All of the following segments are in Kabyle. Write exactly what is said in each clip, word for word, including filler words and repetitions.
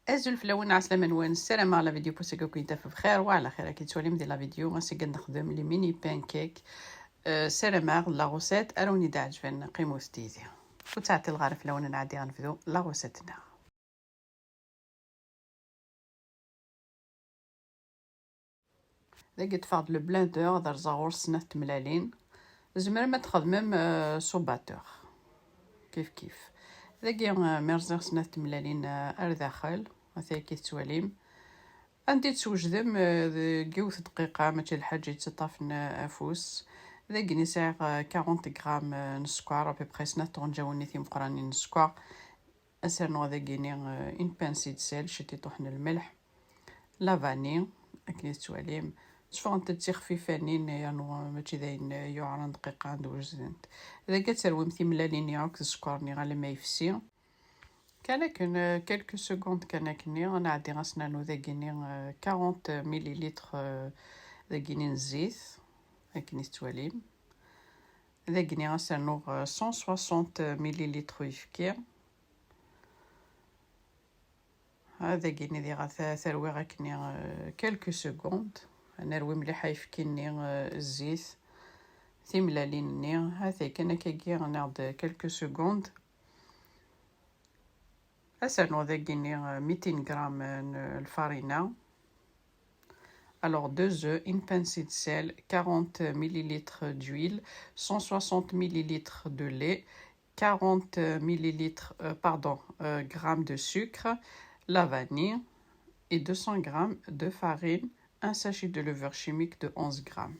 Azul fell-awen, ɛeslama-nwen, ssarameɣ la vidéo n wass-agi ad ken-taf bxir wa ɛla xir. Ad ken-tettwalim di la vidéo, ass-agi ad nexdem les mini pancakes. Euh, ssarameɣ la recette ara wen-d-ɛeǧben, qqimet yid-i. Ur ttɛeṭṭileɣ ara fell-awen, ad nɛeddi ad nebdu la recette-nneɣ. Dagi ṭṭfeɣ-d le blender, ad rẓeɣ ɣur-s snat tmellalin. Tzemrem ad txedmem, euh, s ubatteur. Kif kif. Dagi, euh, mi rẓiɣ snat tmellalin, euh, ar daxel, ata akka tettwalim. Anda i d-twejdem, euh, deg yiwet dqiqa, mačči d lḥaǧa yettaṭṭafen, euh, afus. Dagi-ni sɛiɣ, euh, quarante grammes, euh, n sskeṛ, à peu près snat tɣenǧawin timeqranin n sskeṛ. Ad s-rnuɣ dagi-ni, euh, une pincée de sel, ciṭiṭuḥ n lmelḥ. La vanille, akken i tettwalim. Tteffɣent-d d tixfifanin, yernu mačči d ayen yuɛren dqiqa ad wejdent. Dagi ad terwim timellalin-nni akk d sskeṛ-nni alamma yefsi. Kan akken, euh, quelques secondes kan akkenni, ad nɛeddi ad s-nernu dagi-ni, euh, quarante millilitres, euh, dagi-ni n zzit, akken i tettwalim. Dagi-ni ad s-rnuɣ, euh, cent soixante millilitres uyefki. Ha dagi-ni diɣ ad t-, ad t-rwiɣ akkenni, euh, quelques secondes. Ad nerwi mliḥ ayefki-nni, euh, zzit, timellalin-nni. Ha-t-ay kan akkagi, rniɣ-d quelques secondes. Ad s-rnuɣ dagi-ni, euh, mitin gram n lfarina. Alors, deux œufs, une pincée de sel, quarante millilitres d'huile, cent soixante millilitres de lait, quarante millilitres, euh, pardon, euh, grammes de sucre, la vanille et deux cents grammes de farine, un sachet de levure chimique de onze grammes.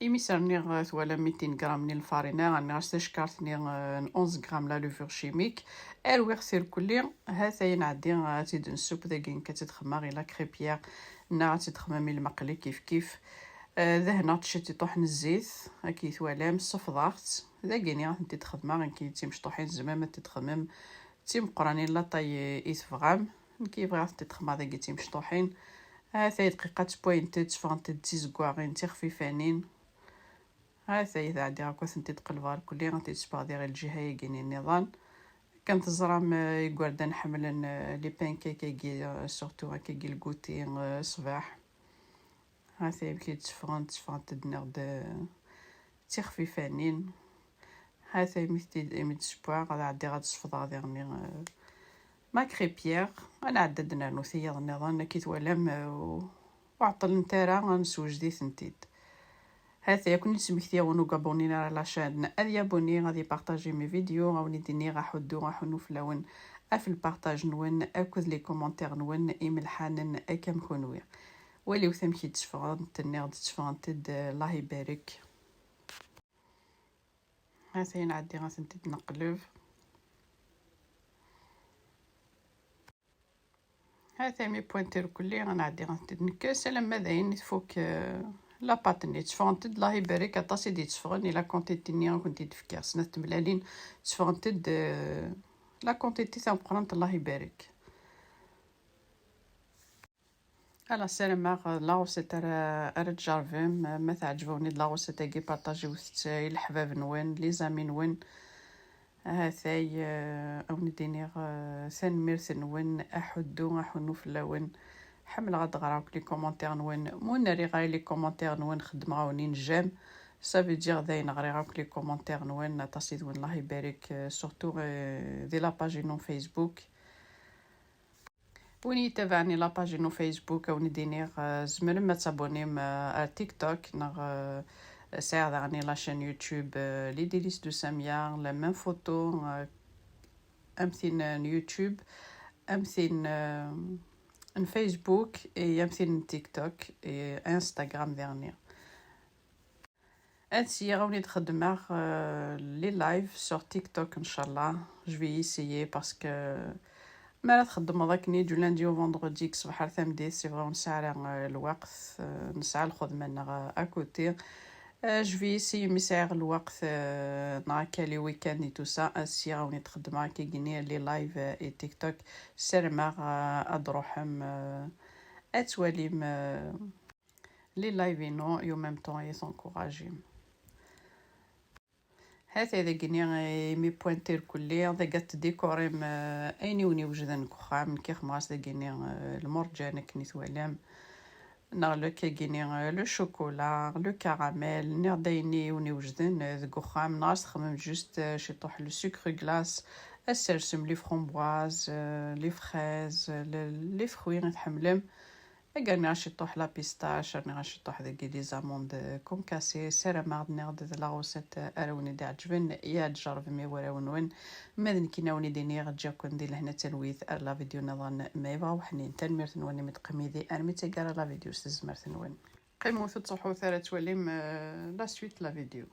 Imi s-rniɣ, euh, twalam, mitin gram n lfarina, rniɣ-as tacekkart-nni, euh, n onze grammes la levure chimique. Rwiɣ-t irkelli, ha-t-ay nɛeddi, euh, ad tt-id-nsubb dagi, nekk ad tt-id-xemmeɣ i la crêpière, neɣ ad tt-id-xemmem i lmeqli kif kif. Euh, dehneɣ-tt ciṭiṭuḥ n zzit, akken i twalam, sefḍeɣ-tt. Dagi-ni ad tent-id-xedmeɣ, nekk d timecṭuḥin, tzemrem ad tent-id-xemmem d timeqranin, la taille i tebɣam. Nekk bɣiɣ ad tent-id-xedmeɣ dagi d timecṭuḥin. Ha-t-ay dqiqa ttewwayent-d, tteffɣent-d d tizeggaɣin, d tixfifanin. Ha-t-ay tɛeddiɣ akk ad tent-id-qelbeɣ irkelli, ad tent-id-ssufɣeɣ diɣ i lǧiha-agi-ni nniḍen. Akken teẓram, euh, igerdan ḥemmlen, euh, les pancakes-agi, euh, surtout akkagi lguti, euh, ṣṣbeḥ. Ha-t-ay amek i d-tteffɣent, tteffɣent-d neɣ d, euh, d tixfifanin. Ha-t-ay imi t-id-, imi d-ssewweɣ, ad ɛeddiɣ ad sefḍeɣ diɣ-nni, euh, ma crêpière, ad nɛeddi ad d-nernu tiyaḍ nniḍen, akken i twalam, euh, ur ɛeṭṭlent ara, ad neswejdi-tent-id. Ha-t-ay, ad ken-id-smektiɣ win ur abonné ara la chaîne, ad yabuni, ad ipartaji mes vidéos, ad wen-id-iniɣ aḥuddu, aḥunnu fell-awen, ɣef lpartaj-nwen, akked les commentaires-nwen imelḥanen akka am kunwi. Waliwt amek i d-tteffɣent, nniɣ-d tteffɣent-d, euh, Allah ibarek. Ha-t-ay nɛeddi ad tent-id-neqleb. Ha-t-ay mi wwant irkelli, ad nɛeddi ad tent-id-nekkes alamma d ayen i tfuk, euh, la pâte-nni. Tteffɣent-d, Allah ibarek, aṭas i d-yetteffɣen, i la quantité-nni i kent-id-fkiɣ, snat tmellalin, tteffɣent-d, euh, la quantité tameqqrant, Allah ibarek. Ala, ssarameɣ la recette ara, ara tjerrbem, ma teɛǧeb-awen-id la recette-agi, partajiwet-tt i leḥbab-nwen, les amis-nwen. Ha-t-ay, euh, ad wen-d-iniɣ, euh, tanemmirt-nwen, aḥuddu, aḥunnu fell-awen. Ḥemmleɣ ad ɣreɣ akk les commentaires-nwen. Ma ur nerri ara les commentaires-nwen, xeddmeɣ-awen-in j'aime. Ça veut dire dayen ɣriɣ akk les commentaires-nwen, aṭas i d-wen, Allah ibarek, euh, surtout, euh, di la page-inu Facebook. Win yettabaɛen la page-inu Facebook, ad wen-d-iniɣ, euh, tzemrem ad tabonnem, euh, ar TikTok, neɣ, euh, sɛiɣ daɣen la chaîne YouTube, euh, Les Délices de Samia, la même photo, euh, am tin n YouTube, am tin, euh, n Facebook, et am tin n TikTok, et Instagram daɣen. Ad syiɣ ad wen-id-xeddmeɣ, euh, les lives sur TikTok, inchallah. Je vais essayer parce que mi ara txeddmeḍ akken i du lundi au vendredi, deg ṣṣbeḥ ar tameddit, c'est vrai ur nesɛi ara, euh, lweqt, euh, nesɛa lxedma-nneɣ, euh, à côté. Euh, je vais essayer mi sɛiɣ lweqt, euh, neɣ akka les week-ends et tout ça, ad syiɣ ad wen-id-xeddmeɣ akkagini les lives, euh, et TikTok. Ssarameɣ, euh, ad d-truḥem, euh, ad twalim, euh, les lives-inu, et en même temps ad yi-tencouragem. Hata dagini imi pointer kulli, dagi ad tdikurim, eh, ayen i wen-iwejden deg uxxam. Nekk ixemɣas dagini, eh, lmurǧan akken i twalam, neɣ le kagini, eh, le chocolat, le caramel, niɣ d ayen i wen-iwejden, eh, deg uxxam, neɣ ad txemmem juste, eh, ciṭuḥ le sucre glace, ad tsersem les framboises, eh, les fraises, eh, le, les fruits i tḥemmlem. Agi rniɣ ciṭuḥ la pistache, rniɣ ciṭuḥ dagi les amandes concassées. Ssarameɣ d niɣ d la recette ara wen-id-iɛeǧben, ya tjerrbem i warraw-nwen. Ma d nekkini a wen-id-iniɣ ǧǧiɣ-ken di lehna d talwit ar la vidéo nniḍen ma yebɣa uḥnin. Tanemmirt-nwen imi d-teqqim yid-i armi d taggara la vidéo s tezmert-nwen. Qqimet ur tettruḥut ara ad twalim, euh, la suite la vidéo.